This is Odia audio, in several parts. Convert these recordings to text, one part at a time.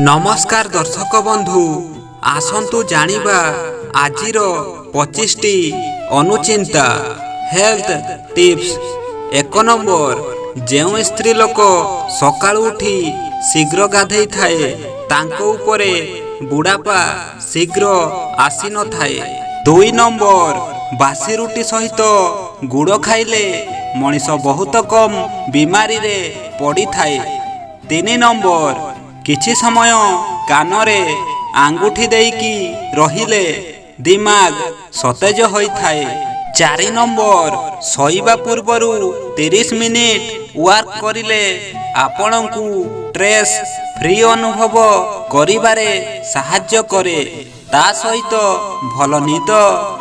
ନମସ୍କାର ଦର୍ଶକ ବନ୍ଧୁ, ଆସନ୍ତୁ ଜାଣିବା ଆଜିର 25ଟି ଅନୁଚିନ୍ତା ହେଲ୍ଥ ଟିପ୍ସ। 1 ନମ୍ବର, ଯେଉଁ ସ୍ତ୍ରୀ ଲୋକ ସକାଳୁ ଉଠି ଶୀଘ୍ର ଗାଧେଇଥାଏ, ତାଙ୍କ ଉପରେ ବୁଢ଼ାପା ଶୀଘ୍ର ଆସିନଥାଏ। 2 ନମ୍ବର, ବାସି ରୁଟି ସହିତ ଗୁଡ଼ ଖାଇଲେ ମଣିଷ ବହୁତ କମ୍ ବିମାରୀରେ ପଡ଼ିଥାଏ। 3 ନମ୍ବର, କିଛି ସମୟ କାନରେ ଆଙ୍ଗୁଠି ଦେଇକି ରହିଲେ ଦିମାଗ ସତେଜ ହୋଇଥାଏ। 4 ନମ୍ବର, ଶୋଇବା ପୂର୍ବରୁ 30 ମିନିଟ୍ ୱାର୍କ କରିଲେ ଆପଣଙ୍କୁ ଷ୍ଟ୍ରେସ୍ ଫ୍ରି ଅନୁଭବ କରିବାରେ ସାହାଯ୍ୟ କରେ, ତା ସହିତ ଭଲ ନିଦ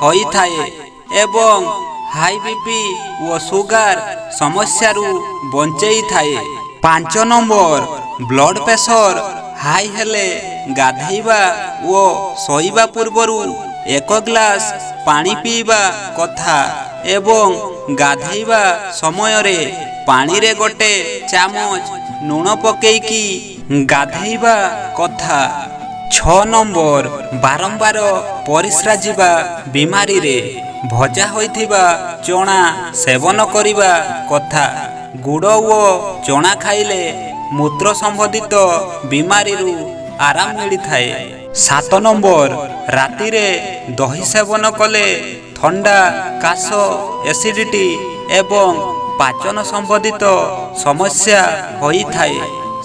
ହୋଇଥାଏ ଏବଂ ହାଇ ବିପି ଓ ସୁଗାର ସମସ୍ୟାରୁ ବଞ୍ଚେଇଥାଏ। 5 ନମ୍ବର, ବ୍ଲଡ ପ୍ରେସର ହାଇ ହେଲେ ଗାଧେଇବା ଓ ଶୋଇବା ପୂର୍ବରୁ 1 ଗ୍ଲାସ ପାଣି ପିଇବା କଥା ଏବଂ ଗାଧେଇବା ସମୟରେ ପାଣିରେ ଗୋଟେ ଚାମଚ ଲୁଣ ପକେଇକି ଗାଧେଇବା କଥା। 6 ନମ୍ବର, ବାରମ୍ବାର ପରିସ୍ରା ଯିବା ବିମାରୀରେ ଭଜା ହୋଇଥିବା ଚଣା ସେବନ କରିବା କଥା। ଗୁଡ଼ ଓ ଚଣା ଖାଇଲେ ମୂତ୍ର ସମ୍ବନ୍ଧିତ ବିମାରୀରୁ ଆରାମ ମିଳିଥାଏ। 7 ନମ୍ବର, ରାତିରେ ଦହି ସେବନ କଲେ ଥଣ୍ଡା, କାଶ, ଏସିଡିଟି ଏବଂ ପାଚନ ସମ୍ବନ୍ଧିତ ସମସ୍ୟା ହୋଇଥାଏ।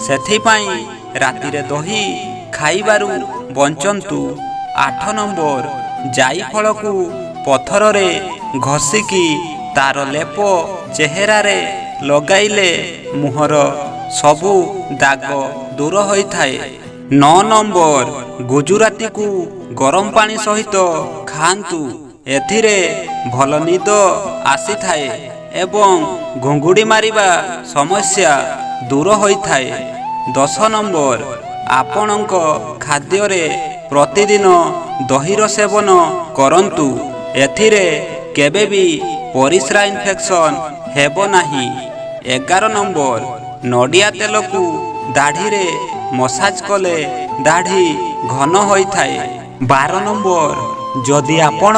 ସେଥିପାଇଁ ରାତିରେ ଦହି ଖାଇବାରୁ ବଞ୍ଚନ୍ତୁ। 8 ନମ୍ବର, ଜାଇଫଳକୁ ପଥରରେ ଘଷିକି ତାର ଲେପ ଚେହେରାରେ ଲଗାଇଲେ ମୁହଁର ସବୁ ଦାଗ ଦୂର ହୋଇଥାଏ। 9 ନମ୍ବର, ଗୁଜୁରାତିକୁ ଗରମ ପାଣି ସହିତ ଖାଆନ୍ତୁ। ଏଥିରେ ଭଲ ନିଦ ଆସିଥାଏ ଏବଂ ଘୁଙ୍ଗୁଡ଼ି ମାରିବା ସମସ୍ୟା ଦୂର ହୋଇଥାଏ। 10 ନମ୍ବର, ଆପଣଙ୍କ ଖାଦ୍ୟରେ ପ୍ରତିଦିନ ଦହିର ସେବନ କରନ୍ତୁ। ଏଥିରେ କେବେ ବି ପରିସ୍ରା ଇନଫେକ୍ସନ୍ ହେବ ନାହିଁ। 11 ନମ୍ବର, ନଡ଼ିଆ ତେଲକୁ ଦାଢ଼ିରେ ମସାଜ କଲେ ଦାଢ଼ି ଘନ ହୋଇଥାଏ। 12 ନମ୍ବର, ଯଦି ଆପଣ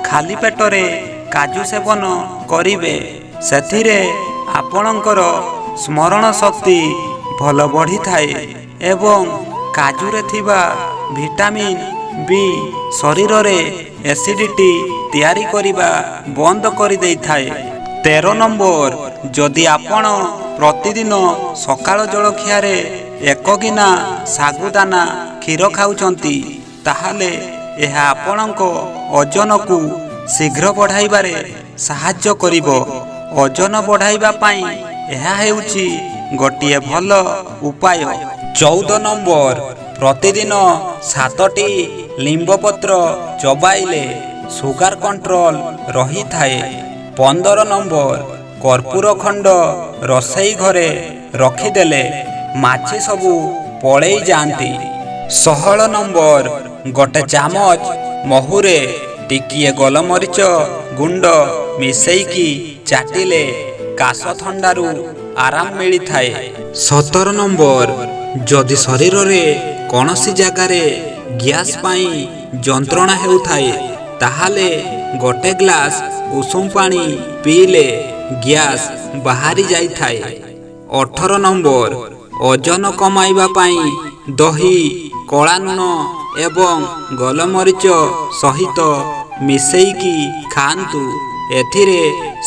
ଖାଲି ପେଟରେ କାଜୁ ସେବନ କରିବେ, ସେଥିରେ ଆପଣଙ୍କର ସ୍ମରଣ ଶକ୍ତି ଭଲ ବଢ଼ିଥାଏ ଏବଂ କାଜୁରେ ଥିବା ଭିଟାମିନ୍ ବି ଶରୀରରେ ଏସିଡିଟି ତିଆରି କରିବା ବନ୍ଦ କରିଦେଇଥାଏ। 13 ନମ୍ବର, ଯଦି ଆପଣ ପ୍ରତିଦିନ ସକାଳ ଜଳଖିଆରେ 1 ଗିନା ଶାଗୁଦାନା କ୍ଷୀର ଖାଉଛନ୍ତି, ତାହେଲେ ଏହା ଆପଣଙ୍କ ଓଜନକୁ ଶୀଘ୍ର ବଢ଼ାଇବାରେ ସାହାଯ୍ୟ କରିବ। ଓଜନ ବଢ଼ାଇବା ପାଇଁ ଏହା ହେଉଛି ଗୋଟିଏ ଭଲ ଉପାୟ। 14 ନମ୍ବର, ପ୍ରତିଦିନ 7ଟି ଲିମ୍ବ ପତ୍ର ଚୋବାଇଲେ ସୁଗାର କଣ୍ଟ୍ରୋଲ ରହିଥାଏ। 15 ନମ୍ବର, କର୍ପୂର ଖଣ୍ଡ ରୋଷେଇ ଘରେ ରଖିଦେଲେ ମାଛି ସବୁ ପଳେଇ ଯାଆନ୍ତି। 16 ନମ୍ବର, ଗୋଟେ ଚାମଚ ମହୁରେ ଟିକିଏ ଗୋଲମରିଚ ଗୁଣ୍ଡ ମିଶେଇକି ଚାଟିଲେ କାଶ ଥଣ୍ଡାରୁ ଆରାମ ମିଳିଥାଏ। 17 ନମ୍ବର, ଯଦି ଶରୀରରେ କୌଣସି ଜାଗାରେ ଗ୍ୟାସ୍ ପାଇଁ ଯନ୍ତ୍ରଣା ହେଉଥାଏ, ତାହେଲେ ଗୋଟେ ଗ୍ଲାସ ଉଷୁମ ପାଣି ପିଇଲେ ଗ୍ୟାସ୍ ବାହାରି ଯାଇଥାଏ। 18 ନମ୍ବର, ଓଜନ କମାଇବା ପାଇଁ ଦହି କଳା ଲୁଣ ଏବଂ ଗୋଲମରିଚ ସହିତ ମିଶେଇକି ଖାଆନ୍ତୁ। ଏଥିରେ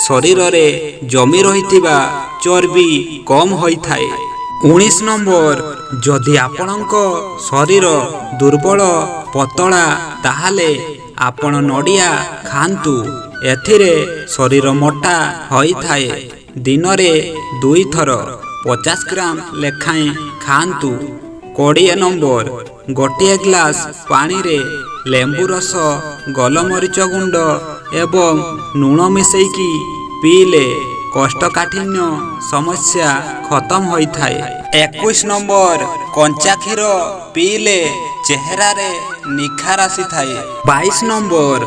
ଶରୀରରେ ଜମି ରହିଥିବା ଚର୍ବି କମ୍ ହୋଇଥାଏ। 19 ନମ୍ବର, ଯଦି ଆପଣଙ୍କ ଶରୀର ଦୁର୍ବଳ, ପତଳା, ତାହେଲେ ଆପଣ ନଡ଼ିଆ ଖାଆନ୍ତୁ। ଏଥିରେ ଶରୀର ମୋଟା ହୋଇଥାଏ। ଦିନରେ ଦୁଇଥର 50 ଗ୍ରାମ ଲେଖାଏଁ ଖାଆନ୍ତୁ। 20 ନମ୍ବର, ଗୋଟିଏ ଗ୍ଲାସ ପାଣିରେ ଲେମ୍ବୁ ରସ, ଗୋଲମରିଚ ଗୁଣ୍ଡ ଏବଂ ଲୁଣ ମିଶେଇକି ପିଇଲେ କୋଷ୍ଠକାଠିନ୍ୟ ସମସ୍ୟା ଖତମ ହୋଇଥାଏ। 21 ନମ୍ବର, କଞ୍ଚା କ୍ଷୀର ପିଇଲେ ଚେହେରାରେ ନିଖାର ଆସିଥାଏ। 22 ନମ୍ବର,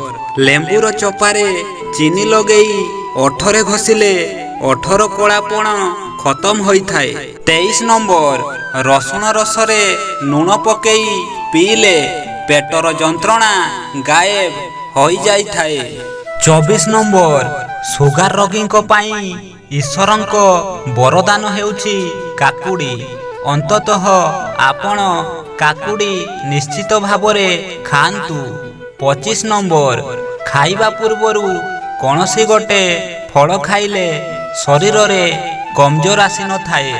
ଲେମ୍ବୁର ଚୋପାରେ ଚିନି ଲଗେଇ ଓଠରେ ଘଷିଲେ ଓଠର କଳାପଣ ଖତମ ହୋଇଥାଏ। 23 ନମ୍ବର, ରସୁଣ ରସରେ ଲୁଣ ପକେଇ ପିଇଲେ ପେଟର ଯନ୍ତ୍ରଣା ଗାଏବ ହୋଇଯାଇଥାଏ। 24 ନମ୍ବର, ସୁଗାର ରୋଗୀଙ୍କ ପାଇଁ ଈଶ୍ୱରଙ୍କ ବରଦାନ ହେଉଛି କାକୁଡ଼ି। ଅନ୍ତତଃ ଆପଣ କାକୁଡ଼ି ନିଶ୍ଚିତ ଭାବରେ ଖାଆନ୍ତୁ। 25 ନମ୍ବର, ଖାଇବା ପୂର୍ବରୁ କୌଣସି ଗୋଟେ ଫଳ ଖାଇଲେ ଶରୀରରେ କମଜୋର ଆସିନଥାଏ।